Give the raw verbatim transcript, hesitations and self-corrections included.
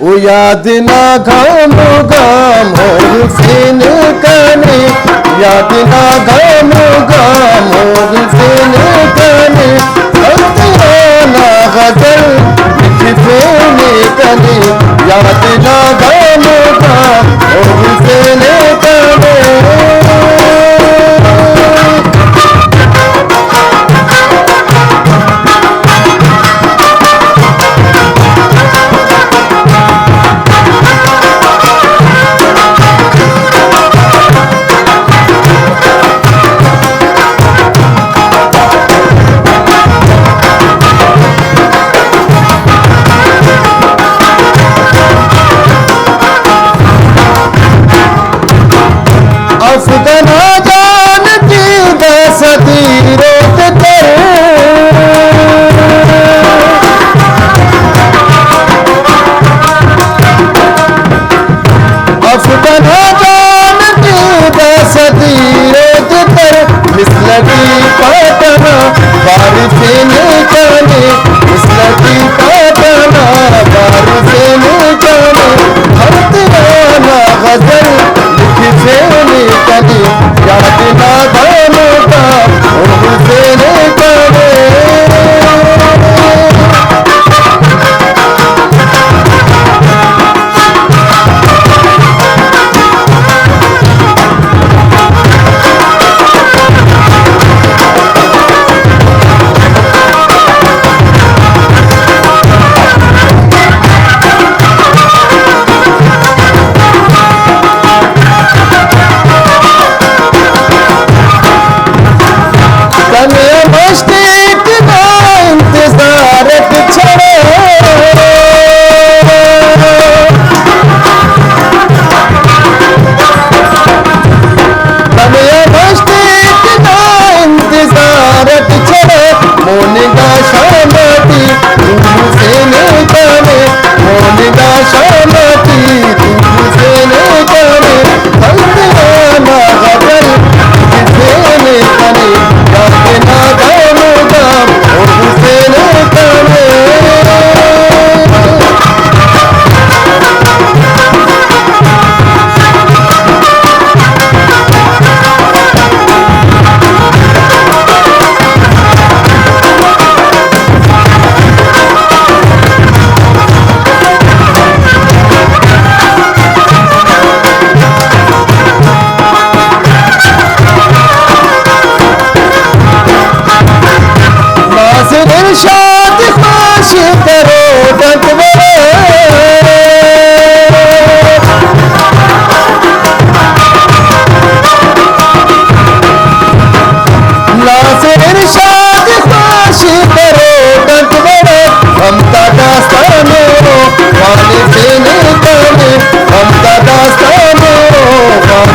او یاد نا گام گام ہو گزین کنے، یاد نا گام گام ہو گزین کنے، خلطیانا غزل لکھفینے کنے، یاد نا گام گام ہو گزین کنے۔ اف کنا جان ٹی داسہ دیر و تتر، اف کنا جان ٹی داسہ دیر و تتر، مثل ٹی پاٹہ نا بارفینے کنے، مثل ٹی پاٹہ نا بارفینے کنے، خلطیانا غزل لکھفینے کنے، یاد نا دانو تا او گزینے کنے۔ کنے مش تیٹ نا انتظار اٹ چھڑو، کنے مش تیٹ نا انتظار اٹ چھڑو، مونگا شام ٹی تو گزینے کنے، مونگا شام ٹی تو گزینے کنے، خلطیانا غزل لکھفینے کنے، یاد نا گام گام او گزینے کنے۔ ناصر ارشاد خوش کرو ڈٹ بڑے، ناصر ارشاد خوش کرو ڈٹ بڑے، غم تا داستان او خوانفینے کنے، غم تا داستان او